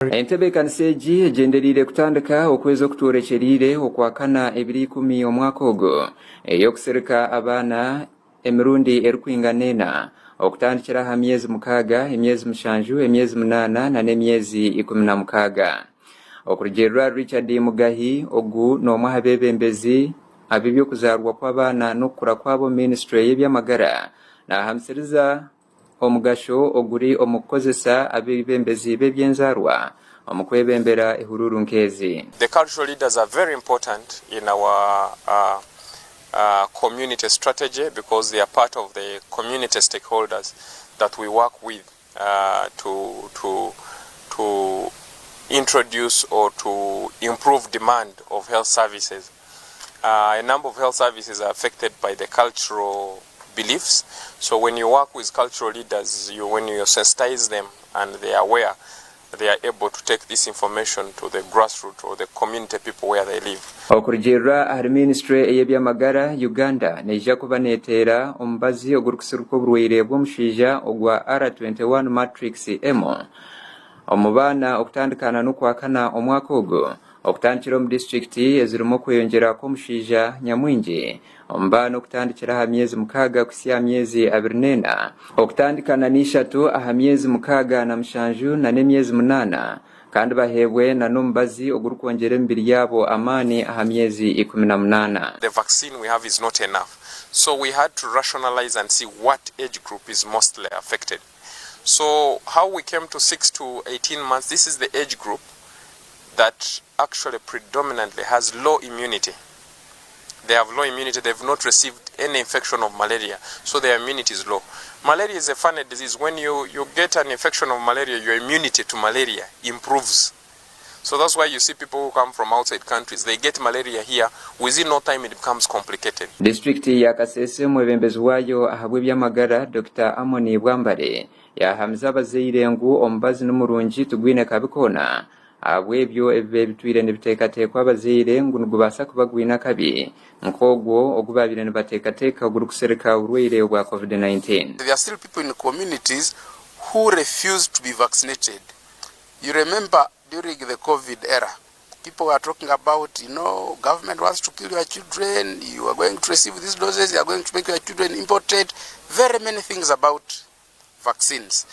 Entebeekanisa egi egyendereire kutandika okwezi okutworekyereire Okwakana ebiro ikumi omwaka ogu, ey'okusirika abaana emirundi erikwingana ena, okutandikira aha myezi mukaaga, emyezi mushanju, emyezi munaana na n'emyezi 16. Okurugiirira ahari Richard Mugahi, ogu n'omwe aha beebembezi ab'eby'okuzaarwa kw'abaana n'okukura kwabo omu minisitule y'eby'amagara, naahamisiriza Omugasho oguri omu kukozesa abeebembezi b'eby'enzaarwa omu kwebembera ehururu nk'ezi. The cultural leaders are very important in our community strategy because they are part of the community stakeholders that we work with to to to introduce or to improve demand of health services. A number of health services are affected by the cultural beliefs so when you work with cultural leaders you when you sensitize them and they are aware they are able to take this information to the grassroot or the community people where they live. Okurugiirira ahari minisitule ey'eby'amagara, Uganda neija kuba neteera omubazi ogurikusirika oburwaire bw'omushaija ogwa R21 Matrix M omu baana okutandika n'Okwakana omwaka ogu okutandikira omu disiturikiti ezirimu okweyongyera kw'omushaija nyamwingi Omu baana okutandikira aha myezi mukaaga kuhitsya aha myezi abiri n'ena, okutandika na n'ishatu aha myezi mukaaga na mushanju na n'emyezi munaana, kandi baheebwe na n'omubazi ogurikwongyera emibiri yaabo amaani aha myezi 18. The vaccine we have is not enough so we had to rationalize and see what age group is mostly affected so how we came to 6 to 18 months this is the age group that actually predominantly has low immunity. They have low immunity, they've not received any infection of malaria, so their immunity is low. Malaria is a funny disease. When you, you get an infection of malaria, your immunity to malaria improves. So that's why you see people who come from outside countries, they get malaria here, within no time it becomes complicated. Disiturikiti ya Kasese omwebembezi waayo ahabw'eby'amagara, Dokita Amon Bwambare yaahamiza abazaire ngu omubazi ni murungi tigwine kabi koona Ahabw'ebyo ebibaire bitwire nibiteekateekwa abazaire ngu nigubaasa kuba gwine akabi nk'ogwo ogu baabaire nibateekateeka ogurikusirika oburwaire obwa Covid-19. There are still people in communities who refuse to be vaccinated. You remember during the Covid era, people were talking about, you know, government wants to kill your children, you are going to receive these doses, you are going to make your children impotent, very many things about vaccines.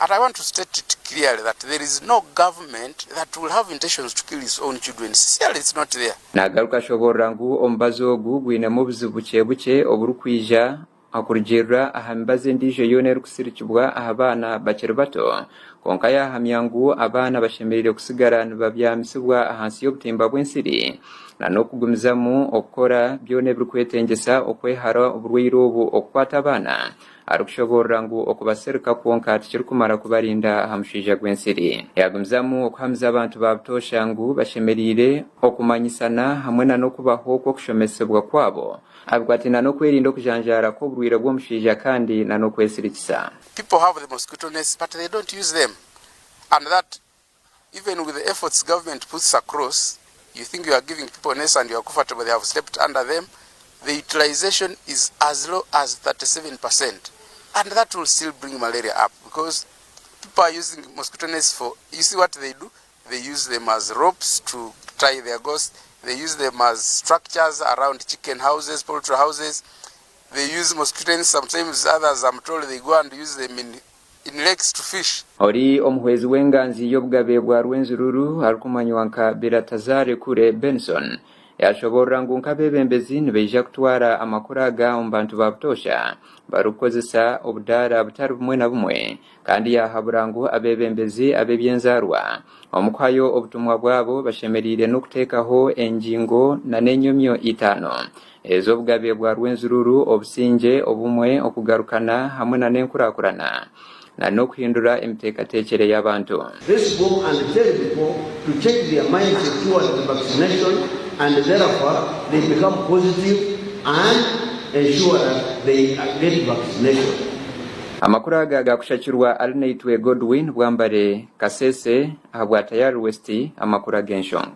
And I want to state it clearly that there is no government that will have intentions to kill its own children. Sincerely, it's not there. Nagaruka ashoboorora ngu omubazi ogu gwinemu obuzibu bukye bukye oburikwija okurugiirira aha mibazi endiijo yoona erikusirikibwa aha baana bakiri bato kwonka yaahamya ngu abaana bashemereire kusigara nibabyamisibwa ahansi y'obutimba bw'ensiri na n'okugumizamu okukora byona ebirikwetengyesa okwehara oburwaire obu okukwata abaana arikushoboorora ngu okubasirika kwonka tikirikumara kubarinda aha mushaija gw'ensiri. Yaagumizamu okuhamiza abantu ba butoosha ngu bashemereire okumanyisana hamwe na n'okubaho kw'okushomesibwa kwabo abikwataine na n'okwerinda okujanjaara kw'oburwaire bw'omushaija kandi na n'okwesirikisa. People have the mosquito nets but they don't use them and that even with the efforts government puts across you think you are giving people nets and you are comfortable they have slept under them the utilization is as low as 37% and that will still bring malaria up because people are using mosquito nets for you see what they do they use them as ropes to tie their ghosts they use them as structures around chicken houses poultry houses they use mosquito nets sometimes others I'm told they go and use them in in lakes to fish. Ori omuhwezi w'enganzi y'obugabe bwa Rwenzururu arikumanywa nka Biratazare Kure Benson yashoboorora ngu nk'abeebembezi nibaija kutwara amakuru aga omu bantu ba butoosha barikukozesa obudaara butari bumwe na bumwe kandi yaahabura ngu abeebembezi ab'eby'enzaarwa omu kuhayo obutumwa bwabo bashemereire n'okuteekaho engingo na n'enyomyo itaano Ez'obugabe bwa Rwenzururu, obusingye, obumwe, okugarukana hamwe na n'enkurakurana na n'okuhindura emiteekateekyere y'abantu. Let's go and tell people to change their mindset towards the vaccination and therefore they become positive and ensure that they get vaccination. Amakuru aga gaakushakirwa Arinaitwe Godwin Bwambare, Kasese, ahabwa Tayari West, Amakuru ag'enshonga.